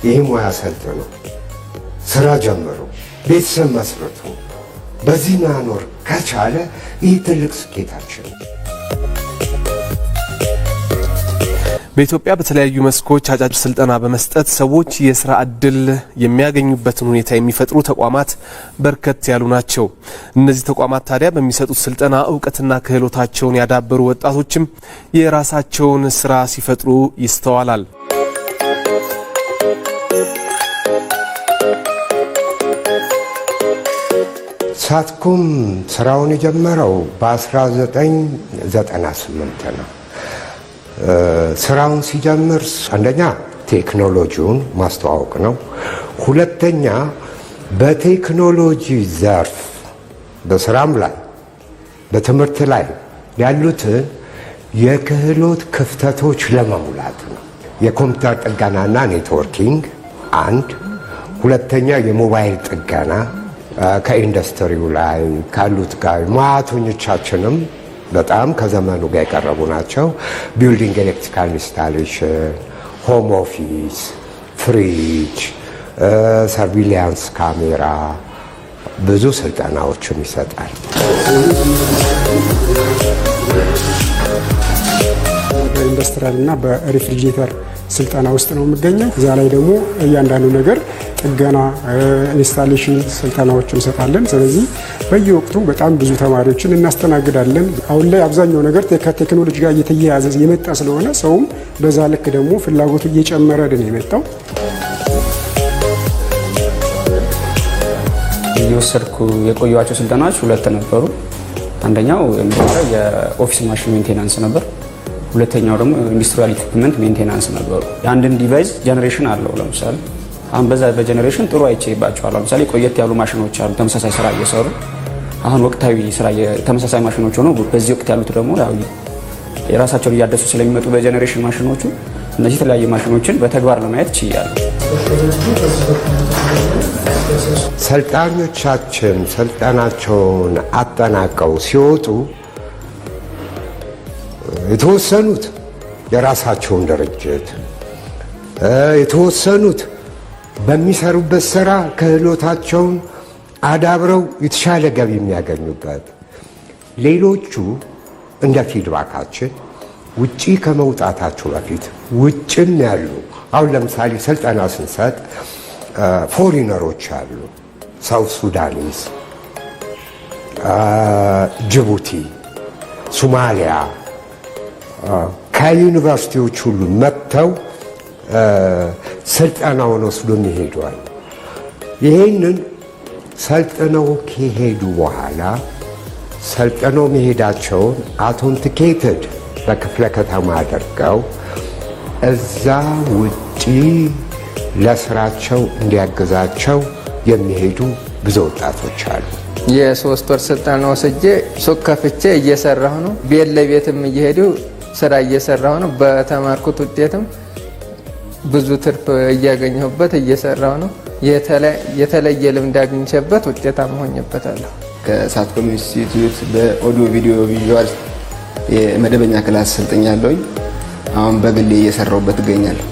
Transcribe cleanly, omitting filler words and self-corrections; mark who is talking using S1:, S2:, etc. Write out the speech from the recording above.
S1: ይህ ሙያ ሰልጥኖ ስራ ጀምሮ ቤተሰብ መስርቶ በዚህ መኖር ከቻለ ይህ ትልቅ ስኬታችን ነው።
S2: በኢትዮጵያ በተለያዩ መስኮች አጫጭር ስልጠና በመስጠት ሰዎች የስራ እድል የሚያገኙበትን ሁኔታ የሚፈጥሩ ተቋማት በርከት ያሉ ናቸው። እነዚህ ተቋማት ታዲያ በሚሰጡት ስልጠና እውቀትና ክህሎታቸውን ያዳበሩ ወጣቶችም የራሳቸውን ስራ ሲፈጥሩ ይስተዋላል።
S1: ሳትኮም ስራውን የጀመረው በ1998 ነው። ስራውን ሲጀምር አንደኛ ቴክኖሎጂውን ማስተዋወቅ ነው። ሁለተኛ በቴክኖሎጂ ዘርፍ በስራም ላይ በትምህርት ላይ ያሉትን የክህሎት ክፍተቶች ለመሙላት ነው። የኮምፒውተር ጥገናና networking አንድ፣ ሁለተኛ የሞባይል ጥገና ከኢንዱስትሪው ላይ ካሉት ጋር ሙያተኞቻችንም በጣም ከዘመኑ ጋር የቀረቡ ናቸው። Building electrical installation፣ home office፣ fridge፣ surveillance camera ብዙ ስልጠናዎችን ይሰጣል።
S3: በ industrial እና በ refrigerator ስልጠና ውስጥ ነው የሚገኘው። እዛ ላይ ደግሞ እያንዳንዱ ነገር ጥገና፣ installation ስልጠናዎችን እንሰጣለን። ስለዚህ በየወቅቱ በጣም ብዙ ተማሪዎችን እናስተናግዳለን። አሁን ላይ አብዛኛው ነገር ከቴክኖሎጂ ጋር እየተያያዘ የመጣ ስለሆነ ሰውም በዛ ልክ ደግሞ ፍላጎቱ እየጨመረ ነው የመጣው።
S4: እየወሰድኩ የቆየኋቸው ስልጠናዎች ሁለት ነበሩ። አንደኛው የመጀመሪያው የ office machine maintenance ነበር። ሁለተኛው ደግሞ industrial equipment maintenance ነበሩ። የአንድን device generation አለው። ለምሳሌ አሁን በዛ በ generation ጥሩ አይቼባቸዋለሁ። ለምሳሌ ቆየት ያሉ ማሽኖች አሉ ተመሳሳይ ስራ እየሰሩ፣ አሁን ወቅታዊ ስራ ተመሳሳይ ማሽኖች ሆነው በዚህ ወቅት ያሉት ደግሞ ያው የራሳቸውን እያደሱ ስለሚመጡ በ generation ማሽኖቹ እነዚህ የተለያዩ ማሽኖችን በተግባር ለማየት ችያለሁ።
S1: ሰልጣኞቻችን ስልጠናቸውን አጠናቀው ሲወጡ የተወሰኑት የራሳቸውን ድርጅት፣ የተወሰኑት በሚሰሩበት ስራ ክህሎታቸውን አዳብረው የተሻለ ገቢ የሚያገኙበት፣ ሌሎቹ እንደ feedback ኣችን ውጪ ከመውጣታቸው በፊት ውጭም ያሉ፣ አሁን ለምሳሌ ስልጠና ስንሰጥ foreigner ኦች አሉ፣ South Sudanese፣ ጅቡቲ፣ ሶማሊያ ከዩኒቨርሲቲዎች ሁሉ መጥተው ስልጠናውን ወስዶ ይሄዷል። ይህንን ሰልጥነው ከሄዱ በኋላ ሰልጥነው መሄዳቸውን authenticated በክፍለ ከተማ አድርገው እዛ ውጪ ለስራቸው እንዲያግዛቸው የሚሄዱ ብዙ ወጣቶች አሉ።
S5: የ3 ወር ስልጠና ወስጄ ሱቅ ከፍቼ እየሰራሁ ነው። ቤት ለቤትም እየሄዱ ስራ እየሰራሁ ነው። በተማርኩት ውጤትም ብዙ ትርፍ እያገኘሁበት እየሰራሁ ነው። የተለየ ልምድ አግኝቼበት ውጤታማ ሆኜበታለሁ።
S6: ከሳትኮም ኢንስቲትዩት በ audio video visual የመደበኛ class ሰልጥኛለሁኝ። አሁን በግሌ እየሰራሁበት እገኛለሁ።